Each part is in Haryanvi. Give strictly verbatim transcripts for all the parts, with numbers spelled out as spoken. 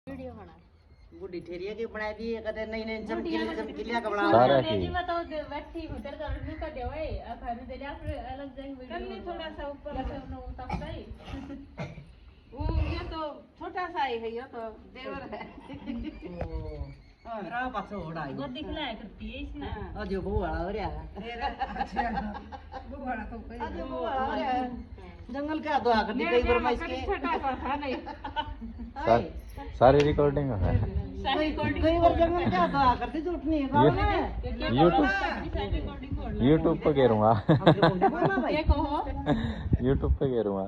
वीडियो बना। बूढ़ी ठेरिया के बना दी, कदे नई नई चमकीली चमकीलियां का बना। सारा की। मैं तो बैठी हूं, तेरे तो लुका दे ओए, अब हमें दे जा, फिर अलग जाएंगे वीडियो कर ले बना। थोड़ा सा ऊपर। या फिर उन्हें उल्टा फुल्टा ही। वो, ये तो छोटा सा ही है, ये तो देवर है। ओ, हाँ। मेरा पाछो होड़ा है। गोदी खिलाया करती है इसने। हाँ। अजय बहू वाला हो रहा है। मेरा, अच्छा, बहू वाला तो कोई अजय बहू वाला हो रहा है। जंगल का तो आकर मेरे कई बार मैं इसके छोटा सा था नहीं। हाय। सारी रिकॉर्डिंग है। कई, कई बार जंगल का तो आकर थी, झूठ नहीं है, ये गाँव में। YouTube, YouTube पे करूँगा। बोला भाई। ये कहो। YouTube पे करूँगा।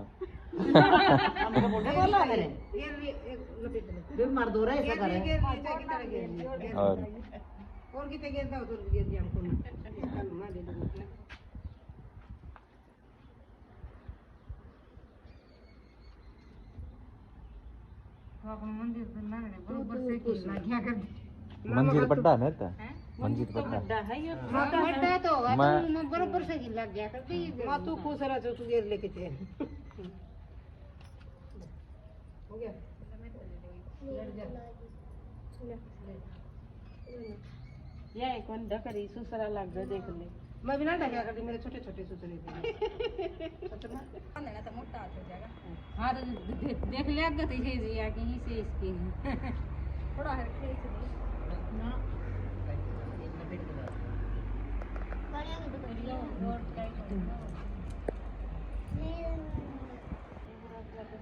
हमने बोला मेरे। ये भी एक लपेट ले। भी मार दो रे, ऐसा करे। और और कितने गिरता हो तो गिर दिया हमको ना। कल मार दे दो। तो अपन मंदिर से लंगड़े बरोबर से की लग गया कर। मंदिर बड़ा है ना? हैं? मंदिर तो बड़ा। बड़ा है ये। हाँ, बड़ा तो होगा, मैं तो मैं बरोबर से की लग गया कर। माँ तू खुश रह, जो तू गिर लेके थे। हो गया? लड़ जा। ले। ये कौन ढकरी सुसरा लग गया, देख ले। मैं भी ना ढका करती, मेरे छोटे छोटे सुसरे थे। सच में। बांधना तो मोटा हाथ हो जाएगा। हाँ, तो दे-, दे-, देख ले, आगे तो ये जी आके ही से इसके। थोड़ा हर खेल से दे। ना।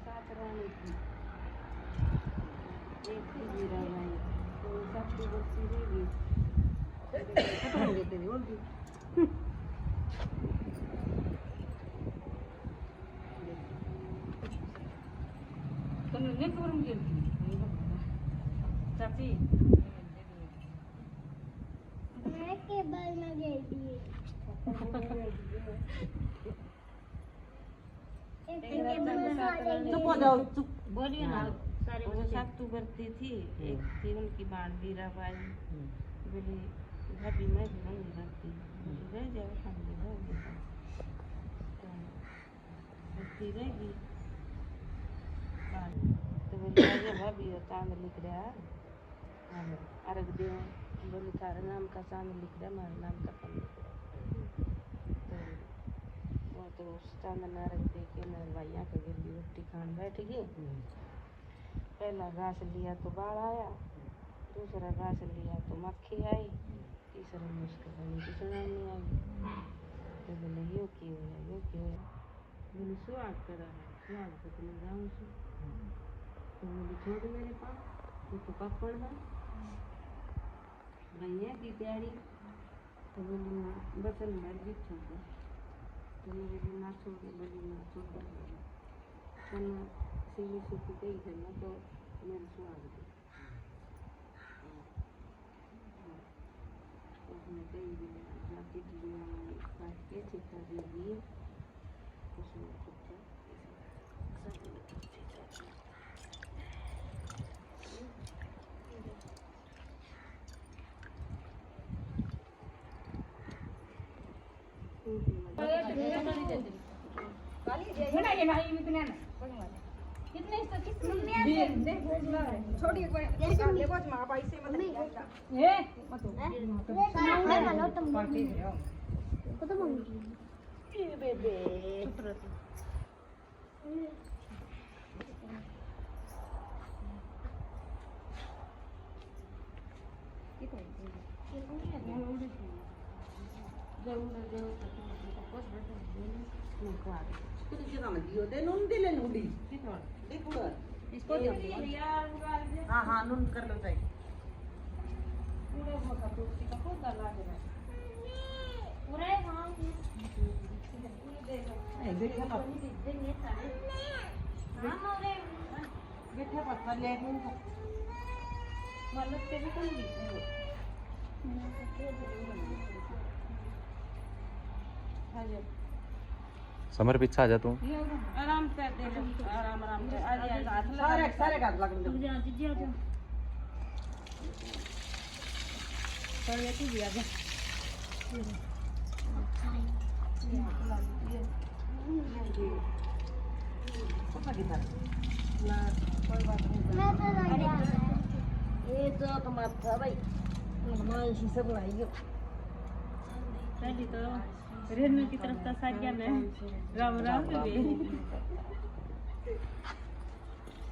सात रानी थी। एक थी हीरा रानी। तो सबकी बच्ची रह गई। खत्म हो गए तेरे, और भी। तुमने नहीं करूँगी। चाची। मैं के बाल में दे दिए। चुप हो जाओ, चुप। बोलिए ना, हाँ। सारे वो बच्चे। सातू बरती थी, एक हम्म। थी उनकी बाण वीराबाई। हम्म। बोली, "भाभी, मैं भी नहीं बरती।" बोली, "रह जाओ, हम भी रह जाओ।" तो बरती रह गई। बाण। तो बोली, "आ जा भाभी, वो चांद लिख रहा है।" हाँ, अर्घ दे, बोली, "थारे नाम का चांद लिख दे, हमारे नाम का कम लिख दे।" तो वो तो उस चांद ने अर्घ दे के मेरे भाइयों के घर की रोटी खान बैठ गई। हम्म। पहला घास लिया तो बाल आया, दूसरा घास लिया तो मक्खी आई, तीसरा में उसके पानी की सुनाई नहीं आई। तो बोले, "यो क्यों है, यो क्यों है?" बोली, "सुहाग करा है, सुहाग तक मैं जाऊँ सु।" तो बोली, "छोड़ मेरे पा, तू तो पापड़ है।" भैया की तैयारी। तो बोली, "ना, बचन भर भी छोड़ दे।" तो मैं बोली, "ना छोड़ दे।" बोली, "ना छोड़ दे।" तो ना सीधी सीधी कही थे ना, तो मेरे सुहाग दे। उसने कई भी जाके दिया, काट के छिपा दे दिए। उसने कुत्ता छोटी एक बार निकाल ले, वो माँ बाई से मत निकाल। ए, मत हो। इसको दे। हाँ, हाँ, नून कर लो, चाहिए। पूरा है, हाँ। ए, बैठा पा-, बैठा पा, लेट नहीं था। मतलब तेरे को नहीं दिख रही। हाँ जी। समर, पीछे आ जा तू। आराम से दे दे, आराम, आराम से। आ जा, आ जा, हाथ लगा। सारे, सारे हाथ लगा दो। आ जा, जीजी, आ जा। चल, ये तू भी आ जा। पापा किधर? ना, कोई बात नहीं। मैं तो नहीं जा रहा। ये जो तो माथा भाई, हनुमान जी से बनाइयो। पहली तो रेणु की तरफ का सारिया ने राम राम भी।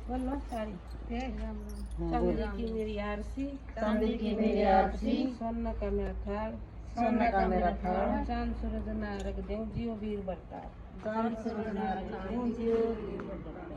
बोलो सारी। राम राम। हाँ, चांदी बोलो। की मेरी आरसी, चांदी की मेरी आरसी, सोने का मेरा थाल, सोने का मेरा थाल, चांद सूरज ना रख दें जियो वीर बरताल। चांद सूरज ना रख दें जियो वीर बरताल।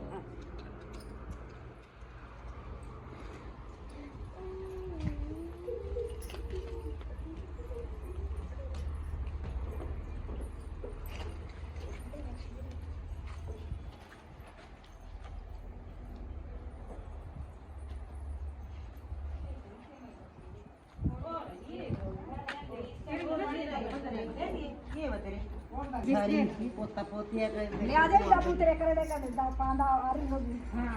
सारी पोता पोतिया का ले आ जाए, बापू तेरे करड़े का दा-, पांदा आ रही होगी। हाँ।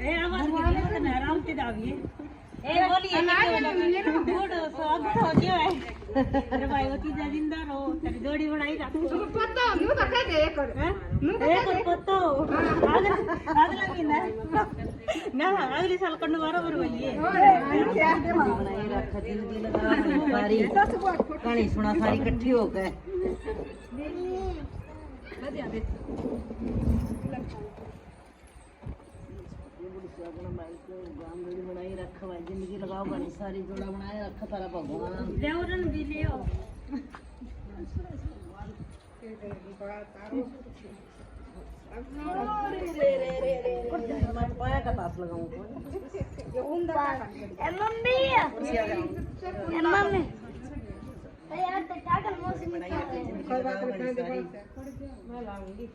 ए, आवाज नहीं, आराम से दाबिए। ए, बोलिए, ना, ना, ना, ना। मूड स्वागत हो गया है। अरे भाई, वो चीज़ जिंदा रहो, तेरी जोड़ी बनाई रखो। तू पत्ता, न्यू तो कह दे एक और। हैं? न्यू तो एक कह और दे। पत्ता हो। हाँ। अगला, अगला महीना। ना, अगले साल करने वाला बरवाइए। ओए, क्या दे मां। बनाई रख, जिंदगी लगा, सारी कहानी सुना, सारी इकट्ठी होकर। ये बड़ी सुहागण भाई को गाम गली बनाई रख भाई, जिंदगी लगाओ भाई, सारी जोड़ा बनाए रख तारा भगवान। देवरन भी लियो। अरे रे रे रे रे, मैं पाया का तास लगाऊं। ए मम्मी, ए मम्मी। ए यार, तो क्या कर मौसम? मैं लाऊंगी।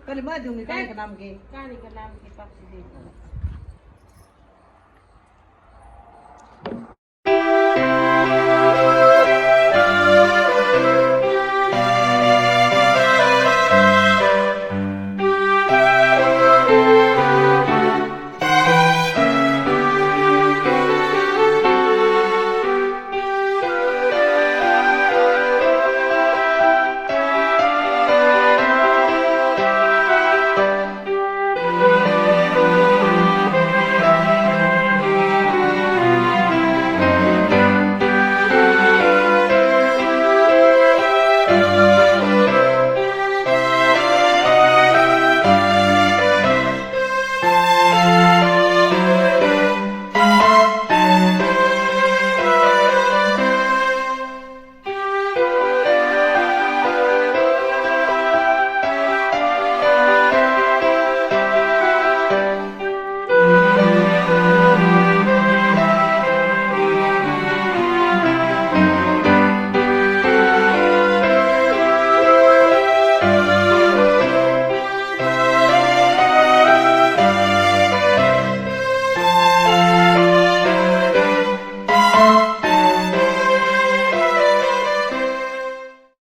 पहले मैं दूंगी कहानी के नाम के। कहानी के नाम के पापी दे।